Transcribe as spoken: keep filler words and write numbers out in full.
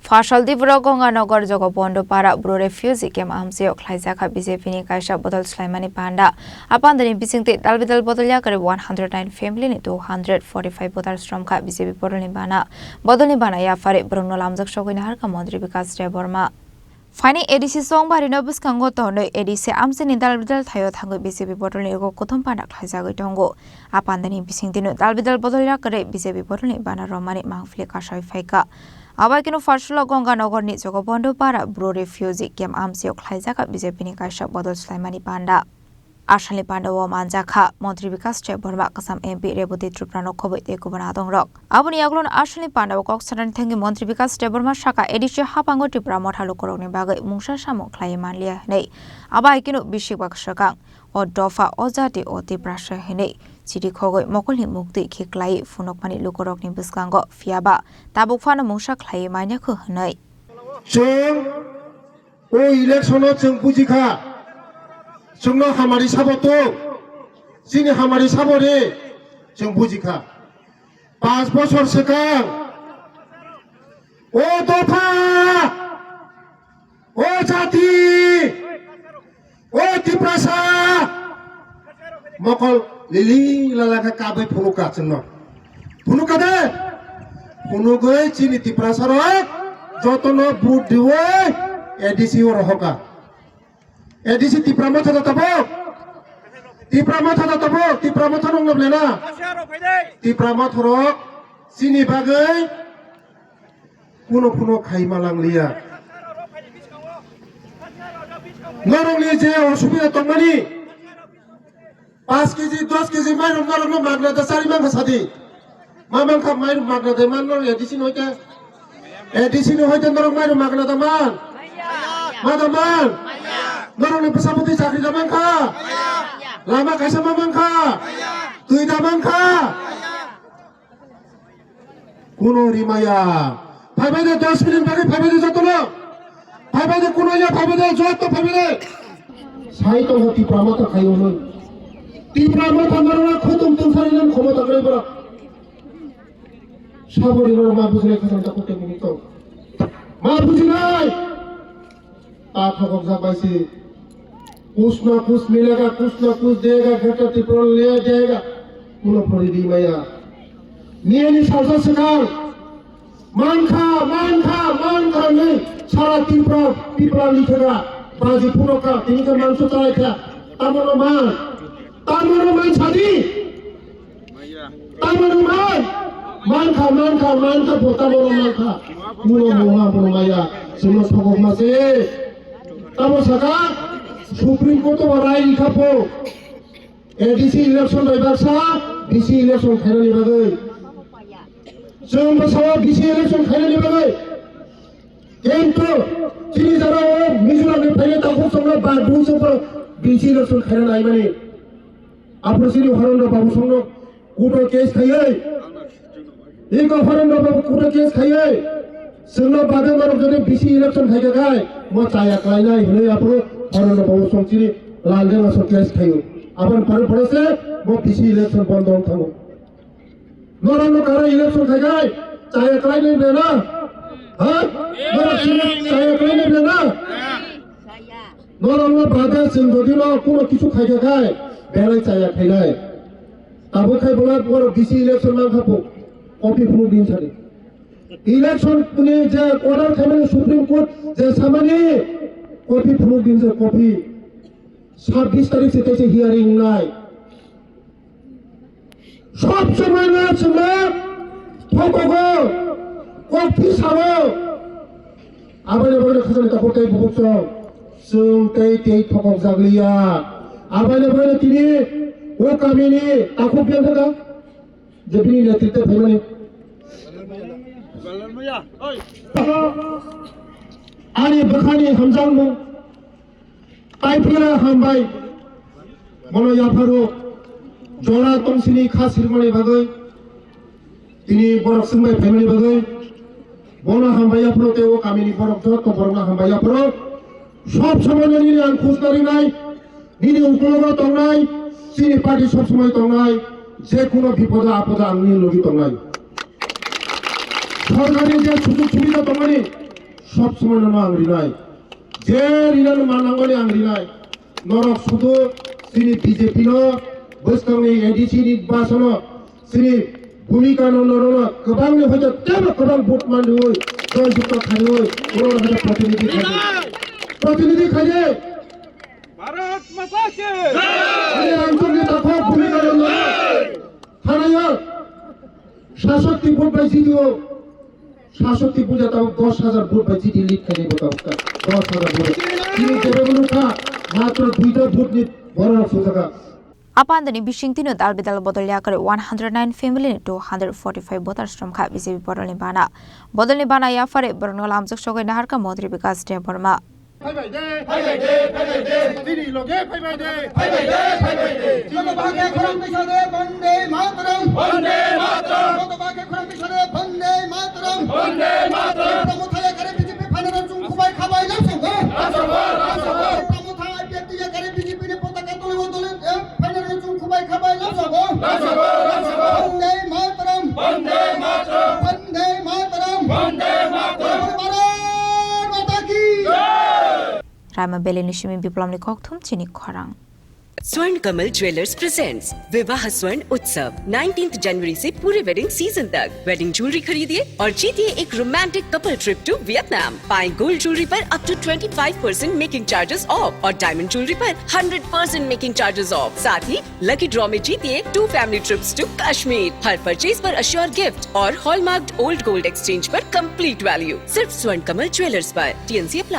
Phasaldi borok Gonganagar Jogobondo Para Bru Refugee Camp amchio khlaijak kha B J P ni kaisa bodol swlaimani panda. A pandani bisingtwi dalbidal bodol yakarwi one hundred nine family ni two hundred forty five voters romkha B J P bodolni bana. Bodolni bana yaphari borokno lamjak sogwi naharkha Montri Bikas Debbarma. Phaini A D C chongbarino bwskango tonwi A D C amchaini dalbidal thaio thangwi B J P bodolni ego kothom panda khlaijagwi tongo. A pandani bisingtwino dalbidal bodol yakarwi B J P bodolni bana romani mangpili kasawi phaikha. Abai kunu Pharsalo Gonganagarni Jogobondo Para Bru Refugee Camp amchio khlaijak B J P ni kaisa bodol swlaimani panda. Asalni panda o manjak kha Montri Bikas Debbarma, Kasam M P Rebati Tripura no khobwi tei kubun adongrok. Aboni yagulo asalni panda o kok sanani thangwi Montri Bikas Debbarma saka A D C hapango Tipra Motha lukurokni bagwi mungsa samung khlaiwi manliya hwnwi. Abai kunu bisik bak swkang o dopha o jati o Tiprasa hwnwi chiri khogwi mokolni muktwi khiklai phunukmani lukurokni bwskango, phiyaba tabuk phano mungsa khlaiwi manya kho hwnwi. Chwng o election o chwng buji kha, chwngno hamari sabo to, chini hamari sabo re chwng buji kha. Panch bosor swkang o dopha, o jati, o Tiprasa mokol lili lala khe kabai phunukha chwngno. Phunukha de? Phunugwi chini Tiprasa rok jotono vote diwi A D C o rohokha. A D C Tipra Motha da tabuk. Tipra Motha da tabuk. Tipra Motha nung nabla na. Tipra Motha rok chini bagwi kuno kuno khaima langliya. Norokni je osubida tongmani, paanch kg, dos kg mairok norokno magna da chari mankha sadi. Ma mankha mairok magna da man norok A D C ni hoite. A D C ni hoite norok mairok magna da man. Ma da man. Norokni bwsa bwtwi chakri da mankha. Lama kaisa ma mankha. Twi da mankha. Kuno rimaya. Phaibai de dos minute bagwi phaibai de jotono. Phaibai de kuno ya phaibai de joto phaibai de. Sai tongo Tipra Motha khai hwnwi. Tipra Motha norok khutum tungsari nang khomota kwrwi borok. Saboni norok ma bujinai khajang ta kote minute tong. Ma bujinai. Ta thokok jak bai si. Kuch na kuch milega, kuch na kuch dega, Greater Tripura le dega. Kuno phori di maya. Niyani salsa swkang. Mankha, mankha, mankha ni sara Tripura, Tripura likhaga. Baji phunokha, tini khe mangso chalaikha. Tamono man. Tamono man sadi. Tamoni man, mankha, mankha, mankha, bo tamoni mankha. Muno mungha, muno maya, sino thokok mase. Tamo saka, Supreme Court o rai kha po. A D C election bai baksa, D C election khainani bagwi. Chwng bwsao D C election khainani bagwi. Kintu, chini jora o Mizoram ni phainai takhuk chwngno ba duiso D C election khaina naimani. Aphuru chini Horendra Babu songno kuto case khaiwi. Iko Horendra Babu kuto case khaiwi. Chwngno babe norok jodi B C election khaika khai, mo chaya klainai hwnwi aphuru Horendra Babu song chini Laldenga song case khaio. Aboni pore pore se mo B C election bondo wng thango. Norokno kara election khaikai chaya klainai bena? Ha? Norok chini chaya klainai bena? Norokno bade chwng jodi no kuno kichu khaika khai belai chaya khainai. Tabuk khai bola borok D C election mankha po. Copy phunuk din sadi. Election ni je order khaimani Supreme Court je samani copy phunuk din se copy. Sabbish tarik se kaisa hearing nai. Sob somoi no chwngno thokogo, kok phisao. Aboni bagwi khajani takhuk tei bukhuk chwng, chwng tei tei thokok jagliya. Aboni bagwi tini o kamini takhuk biyang thaka je bini netritwe phaimani. Ani bwkhani hamjakmung. Taiphila hambai. Bono yapharo jora tongsini kha sirmani bagwi. Tini borok swngbai phaimani bagwi. Bono hambai yapharo tei o kamini borok joto borokno hambai yapharo. Sob somoino nini ang khujna rinai. Nini ukologo tongnai. Chini party sob somoi tongnai. Je kuno bipodo apodo ang nini logi tongnai. Sorkarni je sujog subida tongmani. Sob somoi nono ang rinai. Je rinano manangmani ang rinai. Norok sudu chini B J P no bwskangni A D C ni basono chini bhumika no norokno kwbangni hoito tebo kwbang vote manwi, joy jukto khaiwi, norokno hoito protinidhi khaidi. Protinidhi khaidi. Bharat Mata ki! Ani rangchakni takhuk bhumika no norok. Thanayo sasoti vote bai jitio. Sasoti puja tabuk dos hajar vote bai jiti lead khainai bo tabuk ta. Dos hajar vote. Tini jebe bo nukha, matro duita vote ni borok sujaka. Apandani bising tino dal bidal bodol yakare one hundred nine family ni two hundred forty five voters romkha B J P bodolni bana. Bodolni bana yaphare borokno lamjak sogwi naharkha Montri Bikas Debbarma. Phaibai de, phaibai de, phaibai de. Bini loge phaibai de. Phaibai de, phaibai de. Joto bagwi khorang tisa de, Bande Mataram. Bande Mataram. Joto bagwi khorang tisa de, Bande Mataram. Bande Mataram. Tipra Motha yakare B J P phainai rok chwng khubai khabai lamsongo. Lamsongo, lamsongo. Tipra Motha I P F T yakare B J P ni potaka tolibo toli, eh, phainai rok chwng khubai khabai lamsongo. Lamsongo, lamsongo. Bande Mataram. Bande Mataram. Bande Mataram. Bande Mataram. Bharat Mata ki. Jai. Raima Valley ni simi Biplomni kokthum chini khorang. Swarna Kamal jewellers presents विवाह स्वर्ण उत्सव, nineteenth जनवरी से पूरे wedding season तक। Wedding jewellery खरीदिए और जीतिए एक romantic couple trip to Vietnam. पाएं गोल्ड ज्वेलरी पर up to twenty five percent making charges off और डायमंड ज्वेलरी पर hundred percent making charges off. साथ ही लकी ड्रॉ में जीतिए two family trips to Kashmir. हर परचेज पर अश्योर गिफ्ट और हॉलमार्क्ड ओल्ड गोल्ड एक्सचेंज पर कंप्लीट वैल्यू। सिर्फ स्वर्ण कमल ज्वेलर्स पर। TNC apply.